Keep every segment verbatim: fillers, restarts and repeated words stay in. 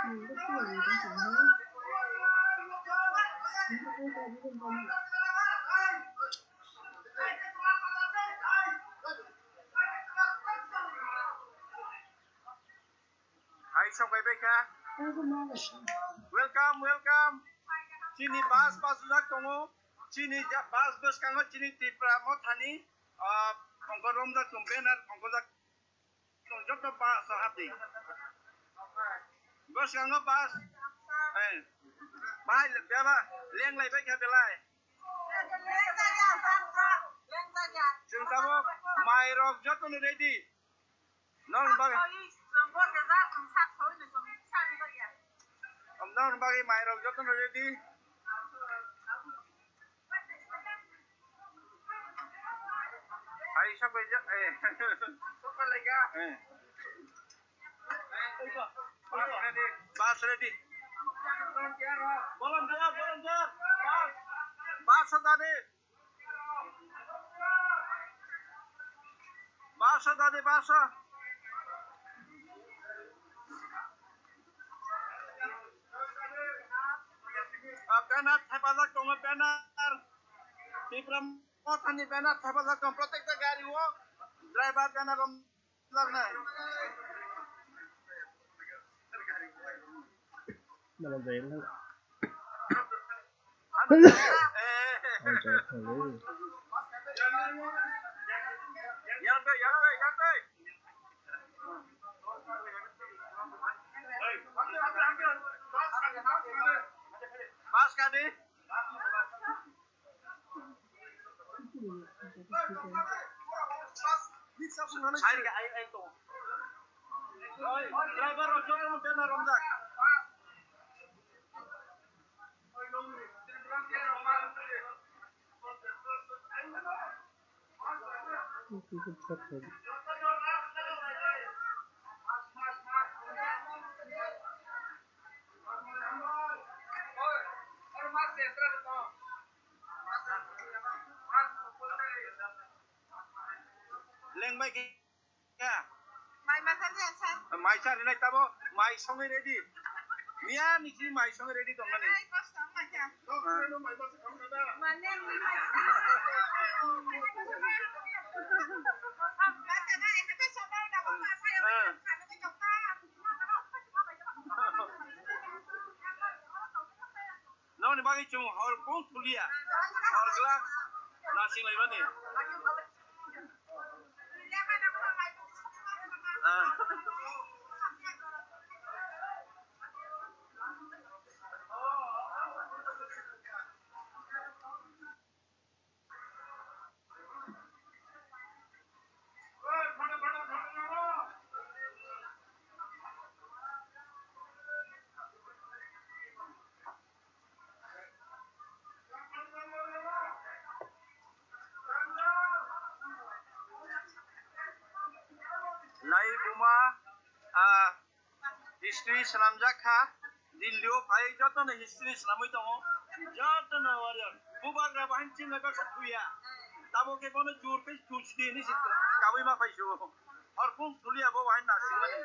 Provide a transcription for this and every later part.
Hai, sok bai bai kha. Welcome, welcome. Chini bus pasujak tongo. Chini ja-, bus bwskango chini Tipra Mothani, ah, ongkor romjak tong, banner ongkojak tong, joto bus o hapdi. Bwskango bus, eh, bahai le-, beba lenglai bai kha belai. Chwng tabuk mai rok jotono ready. Nokni bagwi, nokni bagwi mairok jotono ready. Hai, sok bai ja-, eh. Eh. Bus ready. Volunteer, volunteer. Bus, bus ready. Bus dadi bus. Ah, banner thepajak tongo, banner. Tipra Mothani banner thepajak tongo, protekta gari o driver banner rom. Bus kadi. Driver rok jotono banner romjak. Lengbai khe ya. Mai masa ni asa. Mai sa rinai tabo, mai songwi ready. Miya ni si mai songwi ready tong mani. Ai, kos tong mai kha. Mane, Nokni bagwi chwng hor kung thulia. Hor glak nasing laimani. Ah. Nai buma, ah, History swnamjak kha, Delhi o phai jotono history swnamwi tongo, jotono warrior. Bubagra bahai chini bai baksa thuya, tamo khe bono jur khe thusi di hinwi se kabui ma phai su. Horkung thulia bo bahai nasingmani.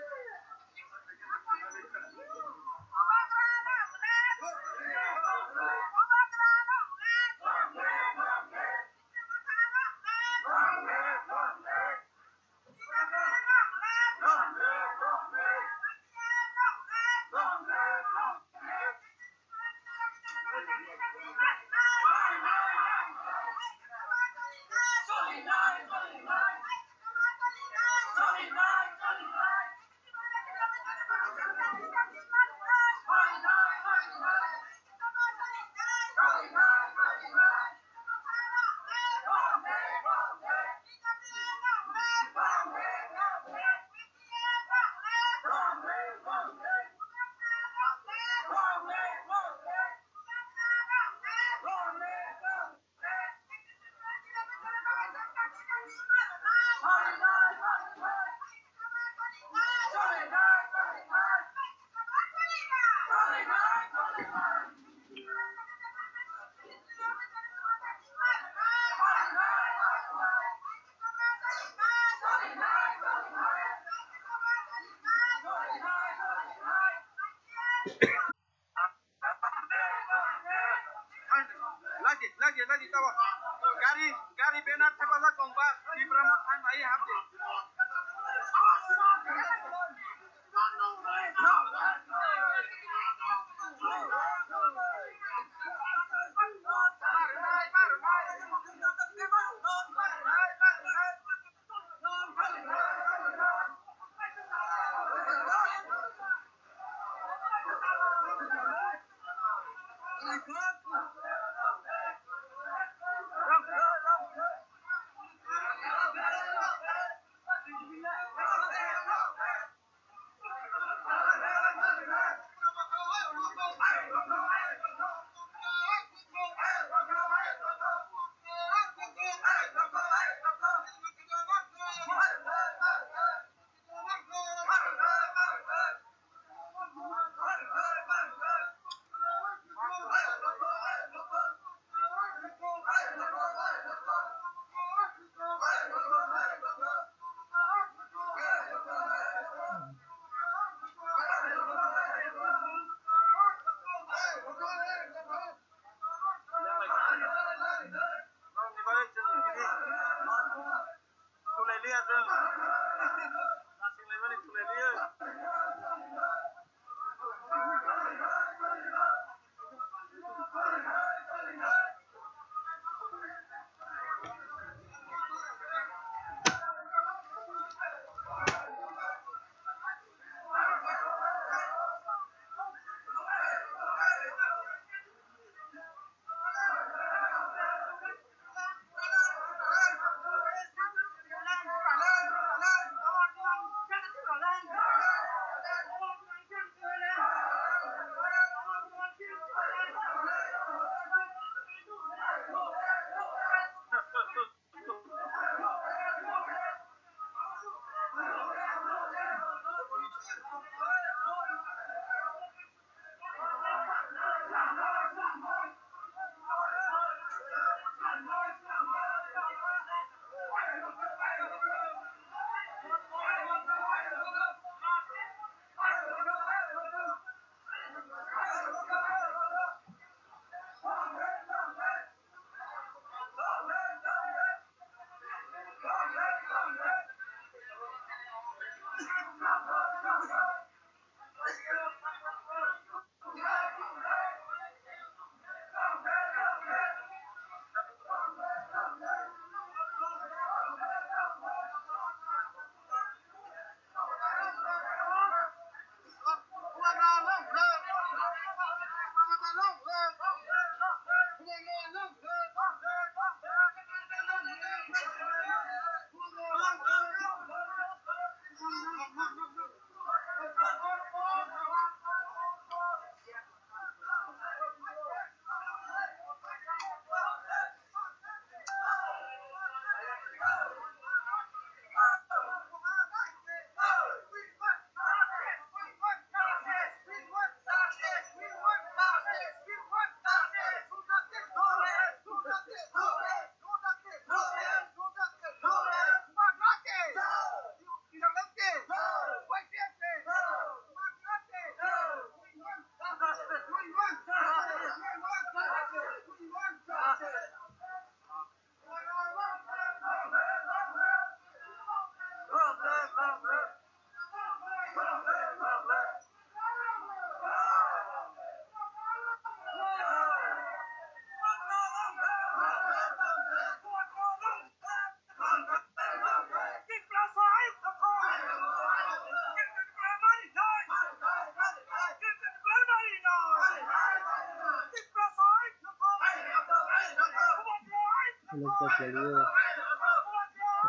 Lagi, lagi, lagi, tawa. Gari, gari benar thepajak tongba, Tipra Motha hai mai hapdi.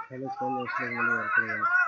Hello, hello, hello, hello.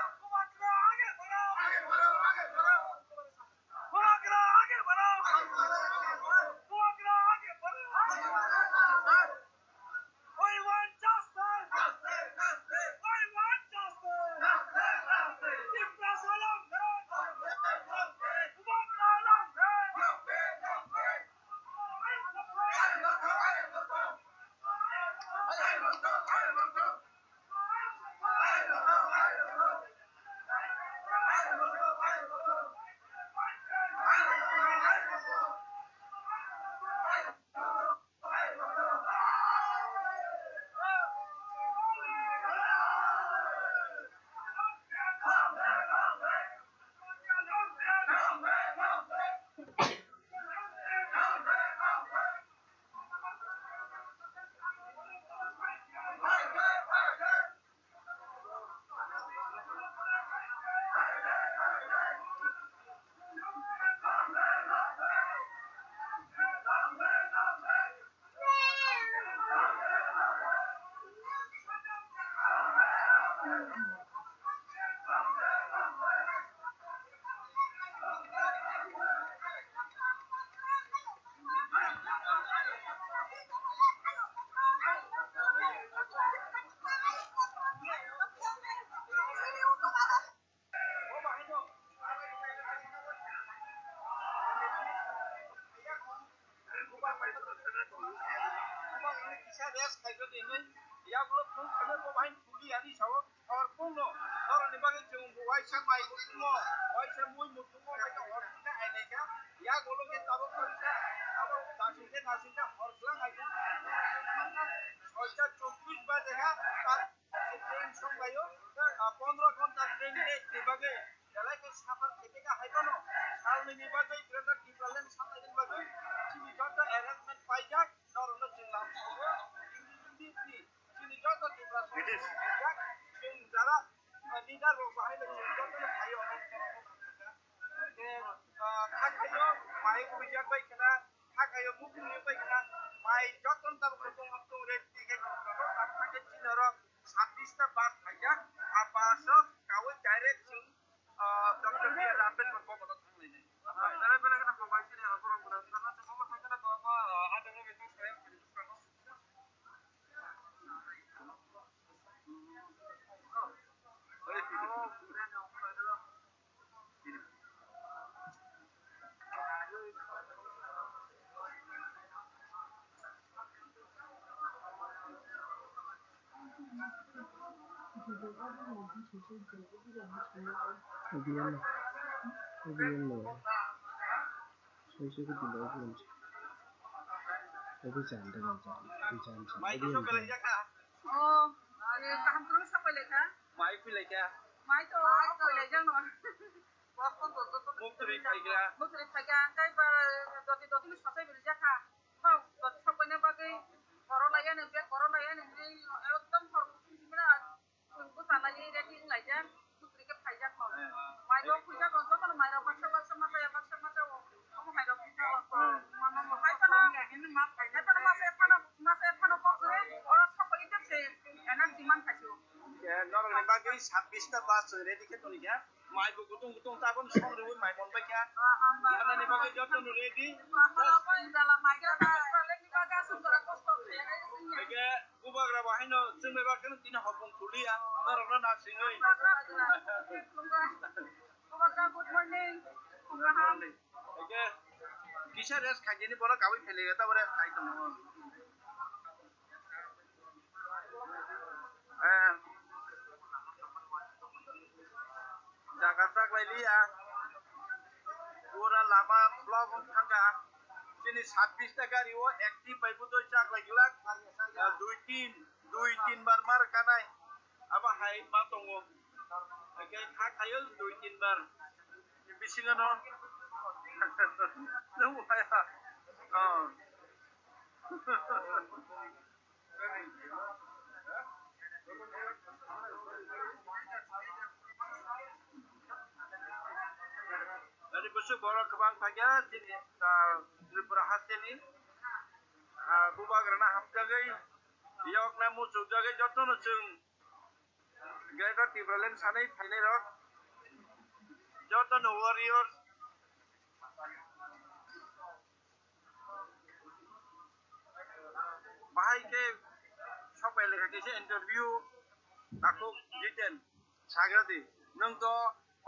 Rest khaijak hinwi yagulo phone khaina bo bahai thuli ani sao hor phone no norokni bagwi chwng bo waisa mai mutungo, waisa mui mutungo, waisa hor phone khe ainaikha. Yagulo khe tabuk khaisa, tabuk nasingkhe nasingkhe hor swlang ainaikha. Soita chobbish baje kha, tar train songlaio, ah, pondro ghonta train late ni bagwi belai khe suffer khaikha hai phano salnwini bagwi Greater Tipraland sanlaini bagwi chini joto arrangement paijak. Norokno chwng lam sugo, chini joto Tiprasa chwng jara, ah, leader rok bahai no chwng joto no phaio. Hwnkhe, ah, kha khaio mai huijak bai khna, kha khaio mukung bai khna, mai joto no tabuk tong tong re tike tong tong tong tong tong chini rok sabbish ta bus phaijak, a bus o kaui direct chwng, ah, Doctor B R Ambedkar bhavan o thanglainai. Belai belai kheno hambai chini aborok gwnang sana se omo hai kheno kwbangma, ah, adongo bini swkang. Obiyan no, obiyan no. Soisok dilo obiyan. Obiyan dilo, obiyan. Oh, eh, kaham kwrwng sapai lekha. Mai phi lekha. Mai to sapai lekha no. Muktrwi phaikha. Muktrwi phaikha, tei ba doti doti no sapai bwrwi jakha. Hau, doti sapai na bagwi koro laiya ni, bek koro laiya ni, ekdom hor. Chwng bwsa laiwi ready wng laijak, muktrwi khe phaijak kho. Mairok khuijak kho, jotono mairok baksa baksa ma chaya, baksa ma chao. Omo mairok khuijak kho. Mama bo hai phano, hai phano masa phano, masa phano kok kwrwi, oro sokoi tei se energy man khaisio. Norokni bagwi sabbish ta bus ready khe toni kha. Mai bo kutung kutung tabon song riwi mai mon bai kha. Yanani bagwi jotono ready. Jala mai khe, mai khe aswk jora kosto. Ege, Bubagra bo haino chwng bai bakhe tini hopung thuliya, norokno nasingwi. Bubagra, good morning. Good morning. Eke, kisa rest khaikhe ni bono kabui phailaikha, tabo rest khai tongo. Eh, jaga chaklailiya. Pura lama block wng thangkha. Chini sabbish ta gari o active bai bwtwi chaklai glak. Ah, dui tin, dui tin bar mar kanai. Abo hai ma tongo. Hake kha khayo dui tin bar. Bisingo no. Nung waya. Oh. Ani bwswk borok kwbang phaikha chini, ah, Tripura hasteni, ah, bubagrano hamjagwi, yokna muchukjagwi jotono chwng Greater Tipraland sanwi phainairok, jotono warriors. Bahai khe sok bai lekha kisa interview takhuk Jiten sagra di. Nwng to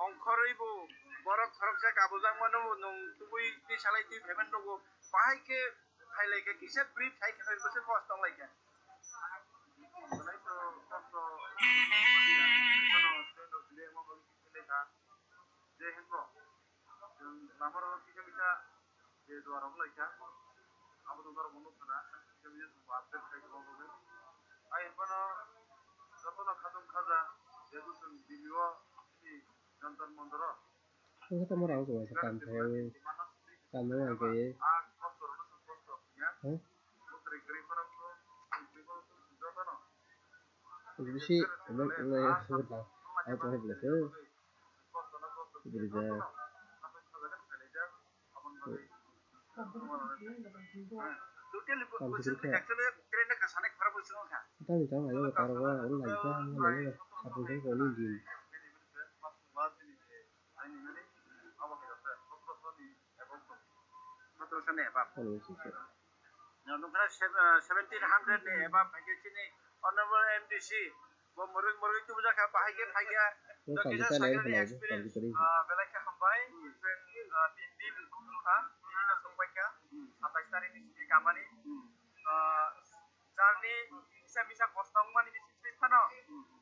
ongkhorwi bo borok khoroksa kabujak mano bo nwng tubui twi salai twi phaimani nugo. Bahai khe phai lai khe kisa brief hai khe bwswk kosto wng lai khe. Belai to kosto, bono stand of delay omo bagwi kisa lekha. Je hinbo. Chwng lama rok kisa kisa je duar rok lai kha, abo to norok bo nukha na, kisa kisa chwng bo update khai tongma bagwi. Ai phano jotono khatung khaja, jehetu chwng Delhi o chini Jantar Mantar o. Ang khe tamo rang khe waisa kam khai, kam rang khe. Ah, kosto rok no chwng kosto ya. Huh? Bwswk kwrwi phano chwng jotono. Bisi, ai tong khe belai se. Rijak. Totally, actually, train na kasane khara bo sung kha. Tang tang ayo taro ba, oro lai ta, lai ta, satu jang ko ni din. Sotro sani above. Kono sisi. Nukha sev-, ah, seventeen hundred ni above hai khe chini Honorable M D C bo mwrwk mwrwk tubujakha, bahai khe phaikha. Bo kisa computer lai sakrani phai, experience, computer. Ah, belai khe hambai. Chwng, ah, tin din nukha, tin din songbaikha. Satais tarikh ni simi kamani. Ah, journey misa kosto wngmani bisingtwi phano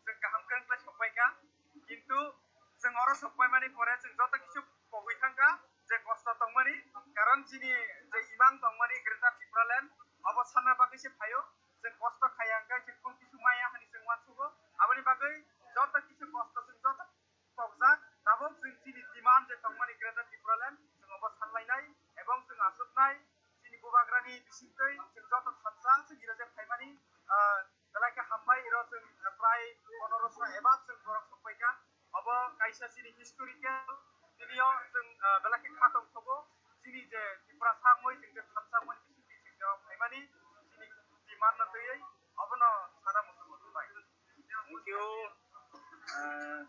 chwng kaham kwrwng khlai sokpai kha. Kintu chwng oro sokpai mani pore chwng joto kisu pogwi thang kha je kosto tongmani, karon chini je imang tongmani Greater Tipraland obo sanna bagwi se phaio. Chwng kosto khaiya hwnkhe chwng phung kisu maya hwnwi chwng uansugo. Aboni bagwi joto kisu kosto chwng joto pokjak, tabuk chwng chini demand je tongmani Greater Tipraland chwng obo sanlainai ebong chwng achuknai. Chini bubagrani bisingtwi chwng joto thansa chwng iro je phaimani, ah, belai khe hambai, iro chwng, ah, prai ponero sra eba chwng borok sokpai kha. Obo kaisa chini historical, tini o chwng, ah, belai khe kha tongthogo. Chini je Tiprasa wngwi chwng je thansa wngmani bisingtwi chwng je phaimani chini demand no twiwi obono sana muchungo tongbai. Thank you. Ah,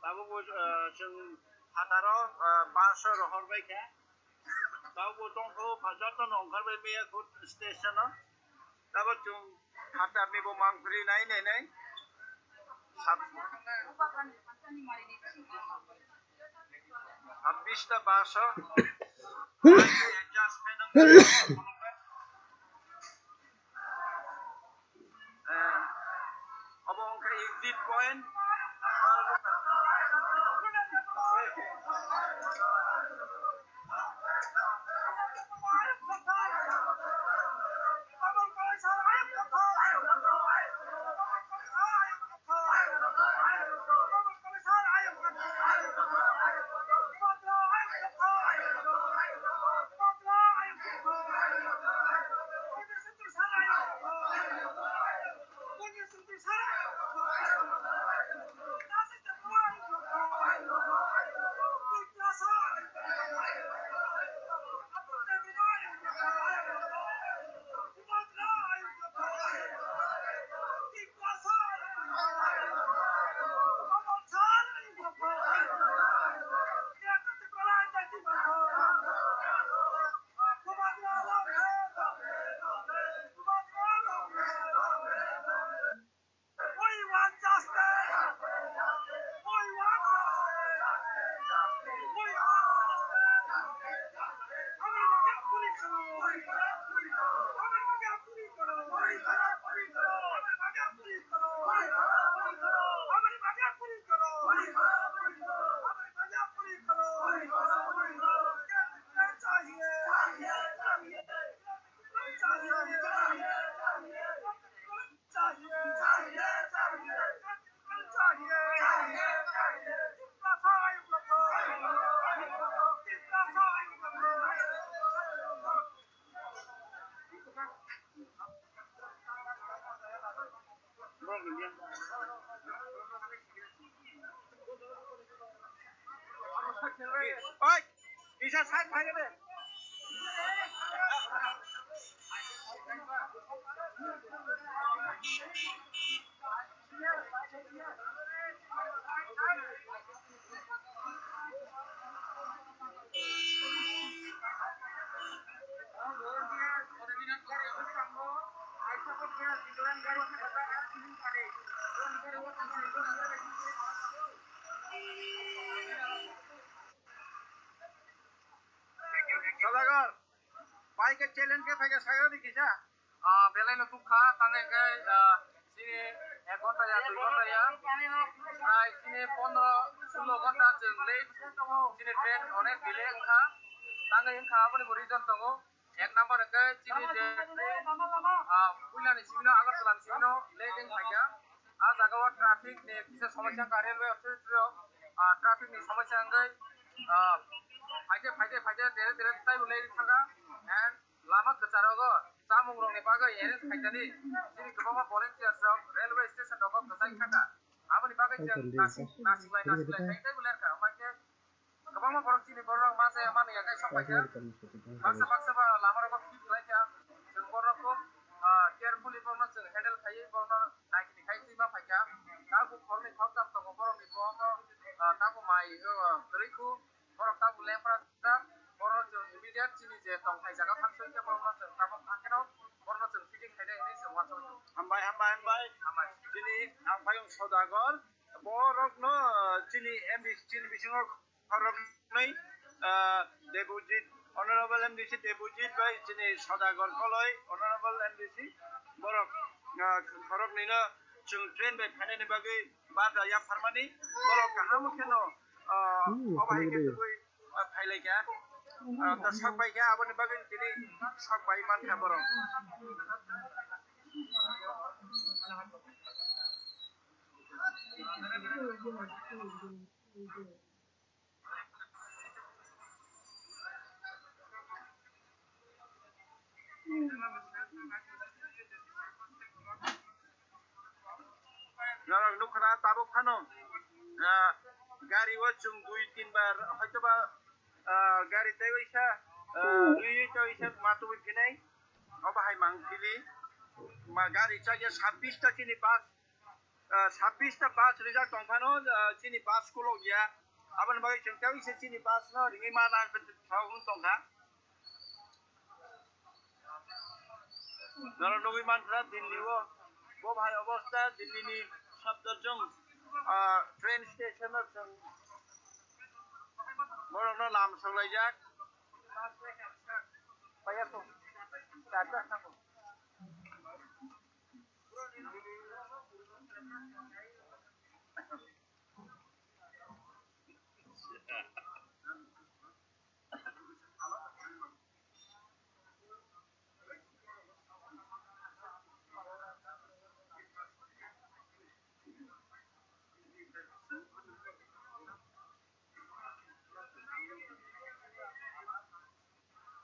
tabuk bo, ah, chwng phataro, ah, bus o rohor bai kha. Tabuk bo tongkho, pha-, joto no ongkhar bai maya kho station o. Tabuk chwng phatar ni bo mang phri nai nai nai. Sab-, sabbish ta bus o. Adjustment wng kha. Eh, obo wngkha exit point. Oi, kisa side phai de. Sodagar, bai khe challenge khe phaikha sagra di kisa. Ah, belai no tukha, tangwi khe, ah, chini ek ghonta ya, dui ghonta ya. Ai, chini pondro, sulo ghonta chwng late, chini train onek delay wngkha. Tangwi wngkha, aboni bo reason tongo. Ek number hwnkhe chini je train, ah, puila ni simi no, Agartala ni simi no late wng phaikha. Ah, jaga o traffic ni kisa somosya wngkha, railway authority rok, ah, traffic ni somosya wngwi, ah, phaikhe, phaikhe, phaikhe, tere, tere taibo late thangkha. And lama kwcharo go chamung rokni bagwi arrange khainani chini kwbangma volunteers rok railway station rogo kwchai thangkha. Aboni bagwi chwng nasing, nasinglai, nasinglai khainai bo lerkha. Omo hai khe kwbangma borok chini borok ma chaya mani ya khe sok paikha. Baksa baksa ba lama rogo fit khlaikha. Chwng borok khub, ah, carefully borokno chwng handle khaiwi borokno naikini khai twi ma phaikha. Tabuk khoroknwi khoroktham tongo borokni bo, ah, tabuk mai, ah, kwrwi khu. Borok tabuk lepra jak, borok chwng immediate chini je tongthai jaga phansoi khe borokno chwng tabuk thang kheno borokno chwng fitting khainai hinwi chwng uansukha. Hambai, hambai, hambai. Hambai. Chini ang payung Sodagar, borokno chini M D C ni bisingo khoroknwi, ah, Debojit, Honorable M D C Debojit bai chini Sodagar Koloi, Honorable M D C borok ah, khoroknwino chwng train bai phainani bagwi badra yapharmani, borok kaham kheno, ah, Hmm, obo hai khe khwlaiwi. Tubui, ah, phailaikha. Ah, ta sok paikha, aboni bagwi tini sok pai mankha borok. Norok nukha na tabuk phano, ah, gari o chwng dui tin bar hoitoba, ah, gari tei waisa, ah, rwi tei waisa ma tubui phinai. Obo hai mang phili ma gari chaya sabbish ta chini bus, ah, sabbish ta bus rijak tong phano, ah, chini bus kulok ya. Aboni bagwi chwng tei waisa chini bus no ringwi mana thok wng tongkha. Norok nugwi mankha Delhi o bo bahai obosta, Delhi ni Safdarjung, ah, train station o chwng borokno lam soklaijak.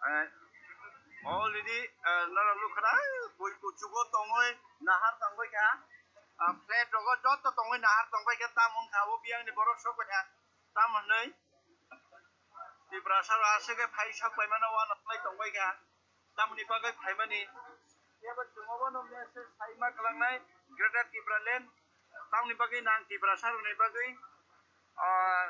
Eh, already, eh, norok nukha na, bui kuchugo tongwi nahar tongbaikha. Ah, flat rogo joto tongwi nahar tongbaikha, tamo wngkha o biyangni borok sokbaikha. Tamo hwnwi Tiprasa rok aswk khe phai sok paimano uanok wngwi tongbaikha. Tamoni bagwi phaimani. Phiya bo chwng obono message saima kwlangnai Greater Tipraland. Tamoni bagwi nang Tiprasa rokni bagwi, ah,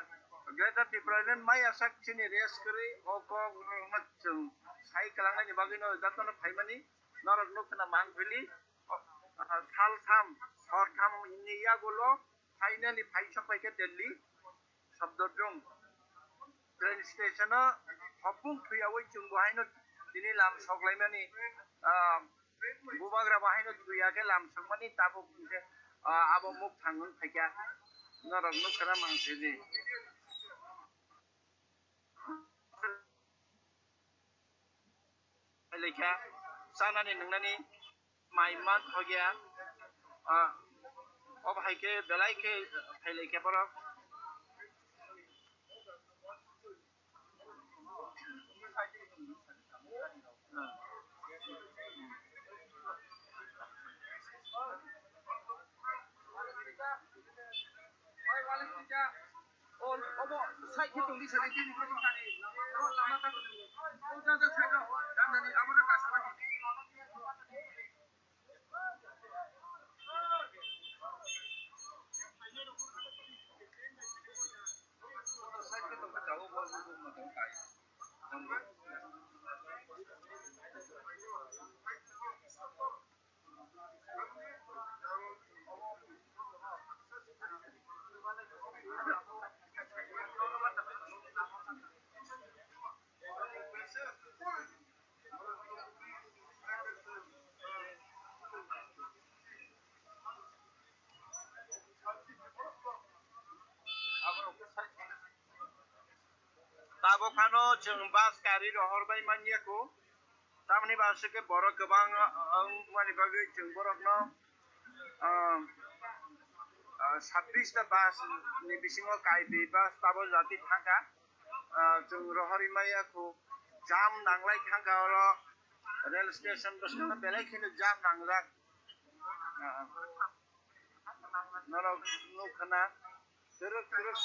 Greater Tipraland maya sak chini rest kwrwi o kok rokno chwng sai kwlangnaini bagwino jotono phaimani. Norok nukha na Mangpili, ah, sal tham, hor tham ni yagulo finally phai sok paikha Delhi. Safdarjung train station o hopung thwiyawi chwng bo haino tini lam soklaimani, ah, bubagra bo haino thwiya khe lam sokmani tabuk hinkhe, ah, abo mukthang wng phaikha norok nukha na Mangpili. Phailai kha, chanani nwngnani mai man thokya. Ah, obo hai khe belai khe phailai kha borok. Obo side khe tongdi sadi tini borok sadi. Oro lama ta tongdi. O jada side o. Jada ni abo na kasa ba. Side khe tongdi jago bo bo ma tong kai. Tabuk phano chwng bus gari rohor bai man ya kho. Tamoni ba aswk khe borok kwbang, ah, wngmani bagwi chwng borokno, ah, ah, sabbish ta bus ni bisingo kaibi bus tabuk jati thangkha. Ah, chwng rohorwi maya kho, jam nanglai thangkha oro rail station bwskango belai kheno jam nangjak. Ah, norok nukha na. Twrwk twrwk,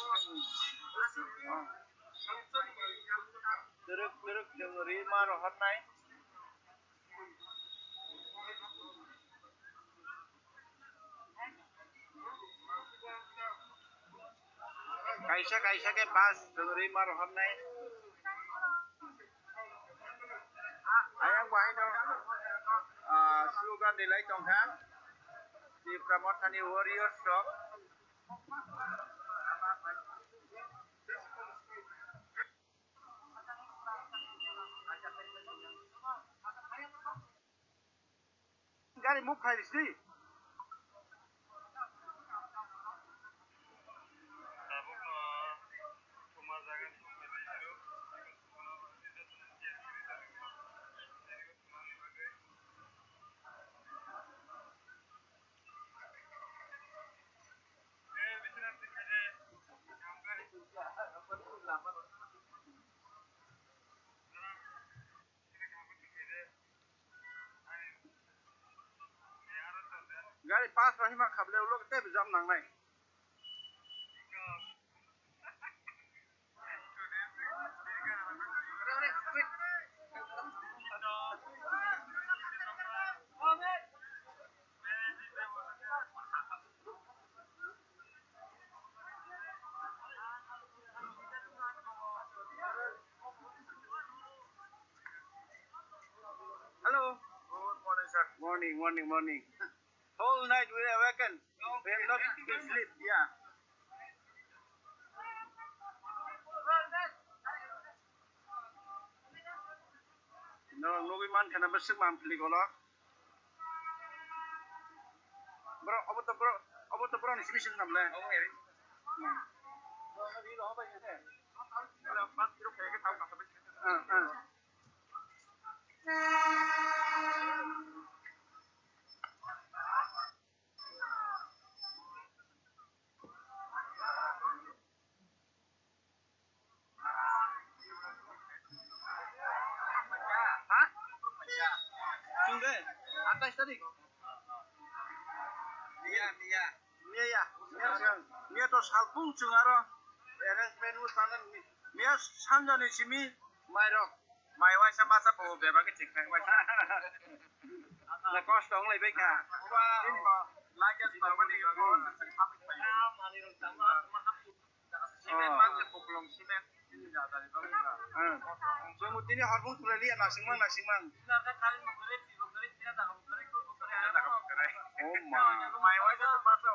ah, twrwk twrwk chwng rima rohornai. Kaisa kaisa khe bus chwng rima rohornai. Ayang bo haino, ah, slogan rilai tongkha Tipra Mothani warriors rok. Move khai risi. Gari pass bai ma khableo lok tei jam nangnai. Hello. Good morning, sir. Morning, morning, morning. Whole night we awaken. We have not been sleep. Yeah. No, nugui man khana bwswk man phili golo. Bro, obo to bro, obo to bro ni simi simi namle. Hmm. Ah, ah. Ha? Chwng de? Atais tarik? Miya, miya. Miya ya? Miya sigang. Miya to salpung chwng aro arrangement o sana miya sanjani simi mairok. Mai waisa masa bo bebak khe chiknai waisa. Na kosto wng lai bai kha. Lagya sparmani. Cement man se kuplung cement. Hmm. Chwng tini hormung pura liya nasingmang nasingmang. Oh ma. Mai waisa masa.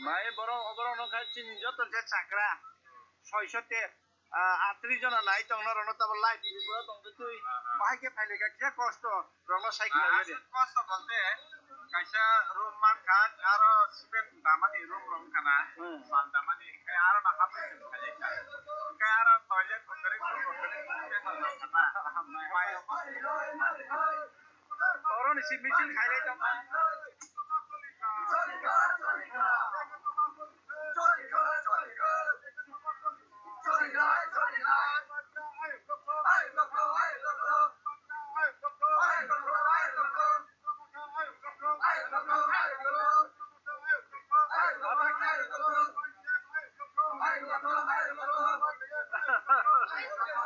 Mai borok, borok no khai chini joto je chakra. Soiso te, ah, atri jona nai tong norok no tabo light ni bura tong twi. Bahai khe phailai kha kisa kosto rok no sai khna. Aswk kosto bolte kaisa room man kha, aro cement damani room rok wngkha na. Hmm. Sal damani, hwnkhe aro no hapwi khailai kha. Hwnkhe aro toilet bo kwrwi, room bo kwrwi, cement rok wngkha na. Mai rok. Oroni si meeting khailai tong kha.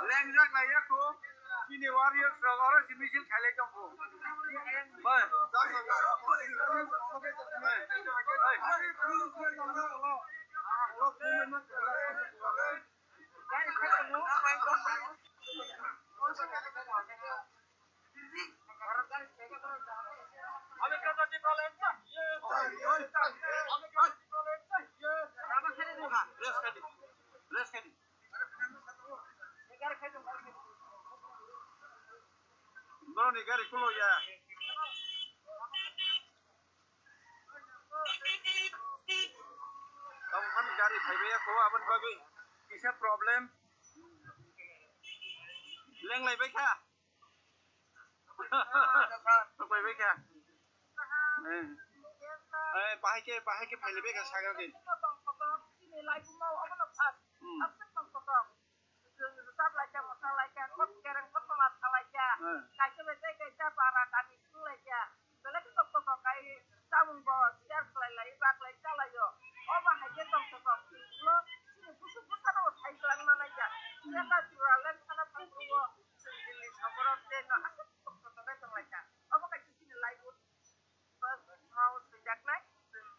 Lengjak lai ya kho. Chini warriors rok oro si misil khailai tong kho. Bai. Bai. Rest khai di. Rest khai di. Borokni gari kulo ya. Tamo phano gari phaibai ya kho, aboni bagwi kisa problem. Lenglaibai kha. Phaibai kha. Eh. Eh, bahai khe, bahai khe phaibai kha sagwi. Hmm. Chwng rwchap lai kha, mwsa lai kha, kot kereng kot tongma sa lai kha. Hmm. Kaisa bai tei kaisa para kami swng lai kha. Belai khe tongthok kai chamung bo share khlai lai, baklai cha lai o. Omo hai khe tongthok ulo chini busu bwsano bo sai kwlangma nai kha. Jesa Tipraland sana thangphuru o chwng Delhi sohor o train no aswk tongthok nai tong lai kha. Omo kaisa chini life o. Mau swijaknai, chwng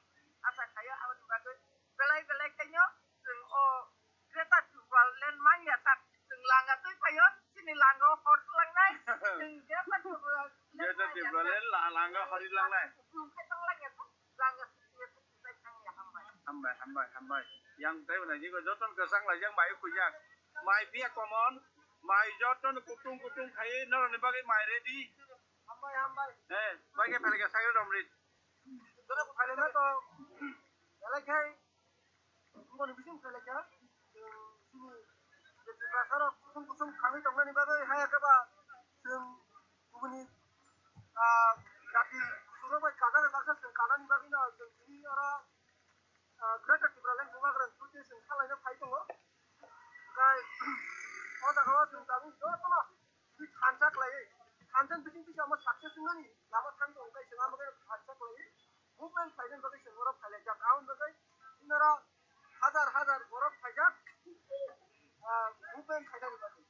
asa khaio aboni bagwi belai belai khaino chwng o Greater Tipraland manya tak chwng langa twi phaio, chini langa o hor twlangnai, chwng Greater Tipraland Greater manya tak. Tipraland la-, langa hor twlangnai. Chwng khai tong langya tak, langa swijaknai, hambai. Hambai, hambai, hambai. Yang tei unaijikgo jotono kwchang laijak bai khuijak. Mai phiya common, mai joto no kutung kutung khai, norok ni bagwi mai ready. Hambai, hambai. Eh, bai khe phailai kha, sakhe romri. Joto phailai na to, belai khai, Boni bising phailai kha, chwng chini je Tiprasa rok kusung kusung khangwi tongnani bagwi haya khe ba chwng kubuni, ah, jati kusurok bai kanani baksa chwng kanani bagwi no chwng chini oro, ah, Greater Tipraland Bubagra Institute chwng salaina phai tongo. Hwnkhe o jaga o chwng tabuk jotono thansa khlaiwi, thansa bising bising omo success wngnani lama thang tongo, tei chwng amo khe thansa khlaiwi movement khlaina bagwi chwng oro phailaijak. Aboni bagwi chini oro hajar hajar borok phaijak, ah, movement khlainani bagwi.